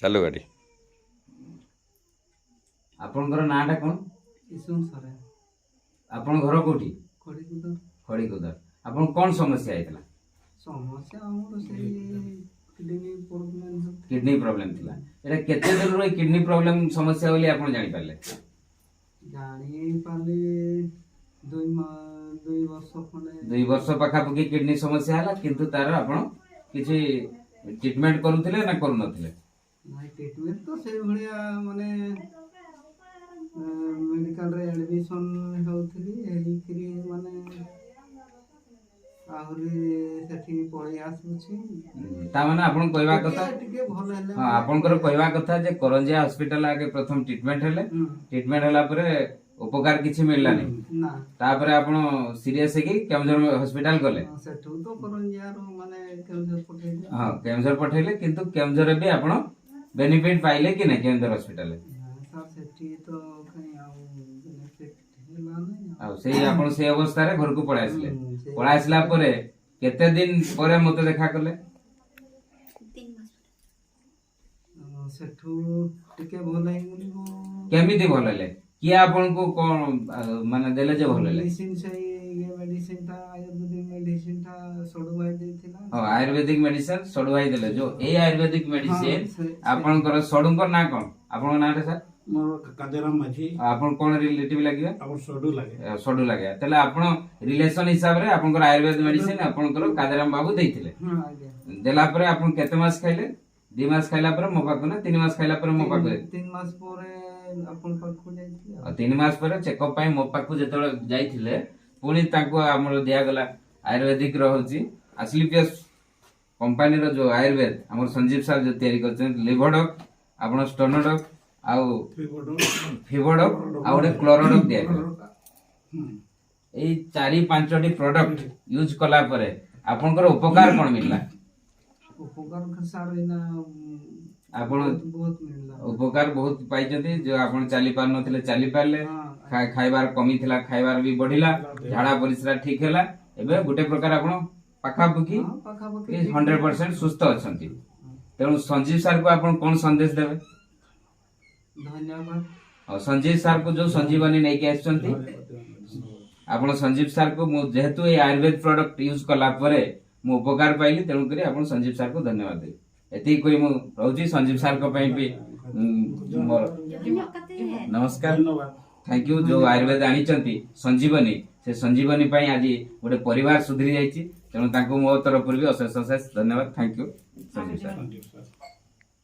ଚାଲୁ ଗାଡ଼ି। ଆପଣଙ୍କର ନାଁଟା କ'ଣ? ଇସୁନ ସରେନ। ଆପଣ ଘର କୋଉଠି? ଖଡ଼ିକୁଦ। ଖଡ଼ିକୁଦ। ଆପଣ କ'ଣ ସମସ୍ୟା ହେଇଥିଲା? ସମସ୍ୟା ଆମର ସେଇ କିଡନୀ ପ୍ରୋବ୍ଲେମ। କିଡନୀ ପ୍ରୋବ୍ଲେମ ଥିଲା। ଏଇଟା କେତେ ଦିନରୁ ଏଇ କିଡନୀ ପ୍ରୋବ୍ଲେମ ସମସ୍ୟା ବୋଲି ଆପଣ ଜାଣିପାରିଲେ? ଜାଣିପାରିଲି 2 ବର୍ଷ ଖଣ୍ଡେ। 2 ବର୍ଷ ପାଖାପାଖି କିଡନୀ ସମସ୍ୟା ହେଲା। କିନ୍ତୁ ତାର ଆପଣ କିଛି ଟ୍ରିଟମେଣ୍ଟ କରୁଥିଲେ ନା କରୁନଥିଲେ? ନାଇଁ, ଟ୍ରିଟମେଣ୍ଟ ତ ସେଇଭଳିଆ ମାନେ ମେଡିକାଲରେ ଆଡମିସନ ହେଉଥିଲି, ହେଇକିରି ମାନେ ଆହୁରି ସେଠି ପଳେଇ ଆସୁଛି। ତା ମାନେ ଆପଣ କହିବା କଥା ଟିକେ ଟିକେ ଭଲ ହେଲେ ହଁ, ଆପଣଙ୍କର କହିବା କଥା ଯେ କରଞ୍ଜିଆ ହସ୍ପିଟାଲ ଆଗେ ପ୍ରଥମ ଟ୍ରିଟମେଣ୍ଟ ହେଲେ, ଟ୍ରିଟମେଣ୍ଟ ହେଲା ପରେ ଉପକାର କିଛି ମିଳିଲାନି। ନା। ତାପରେ ଆପଣ ସିରିୟସ ହେଇକି କେଉଁଝର ହସ୍ପିଟାଲ ଗଲେ। ହଁ, ସେଠୁ ତ କରଞ୍ଜିଆରୁ ମାନେ କେଉଁଝର ପଠେଇଲେ। ହଁ, କେଉଁଝର ପଠେଇଲେ। କିନ୍ତୁ କେଉଁଝରରେ ବି ଆପଣ ବେନିଫିଟ ପାଇଲେ କି ନାହିଁ କେଉଁଝର ହସ୍ପିଟାଲରେ? ନା ସାର୍, ସେଠି ତ କାଇଁ ଆଉ ବେନିଫିଟ ହେଲା ନାହିଁ। ଆଉ ସେଇ ଆପଣ ସେଇ ଅବସ୍ଥାରେ ଘରକୁ ପଳେଇ ଆସିଲେ। ପଳେଇ ଆସିଲା ପରେ କେତେ ଦିନ ପରେ ମତେ ଦେଖା କଲେ? 3 ମାସ। ସେଠୁ ଟିକେ ଭଲ ହେଇଗଲି ମୁଁ। କେମିତି ଭଲ ହେଲେ? କିଏ ଆପଣଙ୍କୁ କଣ ମାନେ ଦେଲେ ଯେ ଭଲ ହେଲେ? ମେଡିସିନ, ସେଇ ଇଏ ମେଡିସିନ ଟା, ଆୟୁର୍ବେଦିକ ମେଡିସିନ ଟା ସଡୁ ଭାଇ ଦେଇଥିଲା। ହଁ, ଆୟୁର୍ବେଦିକ ମେଡିସିନ ସଡୁ ଭାଇ ଦେଲେ। ଯୋଉ ଏଇ ଆୟୁର୍ବେଦିକ ମେଡିସିନ ହଁ, ଆପଣଙ୍କର ସଡୁଙ୍କ ନାଁ କଣ? ଆପଣଙ୍କ ନାଁଟା ସାର୍? ମୋର କାଦେରାମ ମାଝୀ। ଆଉ ଆପଣ କଣ ରିଲେଟିଭ ଲାଗିବେ? ଆମର ସଡୁ ଲାଗେ। ସଡୁ ଲାଗେ। ତାହେଲେ ଆପଣ ରିଲେସନ ହିସାବରେ ଆପଣଙ୍କର ଆୟୁର୍ବେଦ ମେଡିସିନ ଆପଣଙ୍କର କାଦେରାମ ବାବୁ ଦେଇଥିଲେ। ହଁ ଆଜ୍ଞା। ଦେଲା ପରେ ଆପଣ କେତେ ମାସ ଖାଇଲେ? 2 ମାସ ଖାଇଲା ପରେ ମୋ ପାଖକୁ ନା 3 ମାସ ଖାଇଲା ପରେ ମୋ ପାଖକୁ? 3 ମାସ ପରେ ଆପଣ ପାଖକୁ ଯାଇଥିଲି। ଆଉ 3 ମାସ ପରେ ଚେକଅପ୍ ପାଇଁ ମୋ ପାଖକୁ ଯେତେବେଳେ ଯାଇଥିଲେ, ପୁଣି ତାଙ୍କୁ ଆମର ଦିଆଗଲା ଆୟୁର୍ବେଦିକ ର ହଉଛି ଆସିଲିପିୟସ୍ କମ୍ପାନୀର ଯୋଉ ଆୟୁର୍ବେଦ ଆମର ସଞ୍ଜୀବ ସାର୍ ଯୋଉ ତିଆରି କରିଛନ୍ତି, ଲିଭୋଡକ୍, ଆପଣ ଷ୍ଟୋନୋଡକ୍ ଆଉ ଫିଭୋଡକ୍ ଆଉ ଗୋଟେ କ୍ଲୋରୋଡକ୍ ଦିଆଗଲା। ଏଇ ଚାରି ପାଞ୍ଚଟି ପ୍ରଡକ୍ଟ ୟୁଜ କଲା ପରେ ଆପଣଙ୍କର ଉପକାର କଣ ମିଳିଲା? ଉପକାର ସାର୍ ଏଇନା ଆପଣ ବହୁତ ମିଳିଲା। ଉପକାର ବହୁତ ପାଇଛନ୍ତି। ଯୋଉ ଆପଣ ଚାଲି ପାରୁନଥିଲେ, ଚାଲି ପାରିଲେ। ଖାଇବାର କମି ଥିଲା, ଖାଇବାର ବି ବଢିଲା। ଝାଡା ପରିସ୍ରା ଠିକ ହେଲା। ଏବେ ଗୋଟେ ପ୍ରକାର ଆପଣ ପାଖାପାଖି ହଁ, ପାଖାପାଖି। 100% ସୁସ୍ଥ ଅଛନ୍ତି। ତେଣୁ ସଞ୍ଜୀବ ସାର୍ କୁ ଆପଣ କଣ ସନ୍ଦେଶ ଦେବେ? ଧନ୍ୟବାଦ। ଆଉ ସଞ୍ଜୀବ ସାର୍ କୁ ଯୋଉ ସଞ୍ଜୀବନୀ ନେଇକି ଆସିଛନ୍ତି ଆପଣ, ସଞ୍ଜୀବ ସାର୍ କୁ ମୁଁ ଯେହେତୁ ଏଇ ଆୟୁର୍ବେଦ ପ୍ରଡକ୍ଟ ୟୁଜ କଲା ପରେ ମୁଁ ଉପକାର ପାଇଲି, ତେଣୁକରି ଆପଣ ସଞ୍ଜୀବ ସାର୍ କୁ ଧନ୍ୟବାଦ ଦେବି। ଏତିକି କହି ମୁଁ ରହୁଛି। ସଞ୍ଜୀବ ସାର୍ ଙ୍କ ପାଇଁ ବି ମୋର ନମସ୍କାର। ଧନ୍ୟବାଦ। Thank you. ଯୋଉ ଆୟୁର୍ବେଦ ଆଣିଛନ୍ତି ସଞ୍ଜୀବନୀ, ସେ ସଞ୍ଜୀବନୀ ପାଇଁ ଆଜି ଗୋଟେ ପରିବାର ସୁଧୁରି ଯାଇଛି। ତେଣୁ ତାଙ୍କୁ ମୋ ତରଫରୁ ବି ଅଶେଷ ଅଶେଷ ଧନ୍ୟବାଦ। Thank you Sanjeev sir. Sanjeev sir.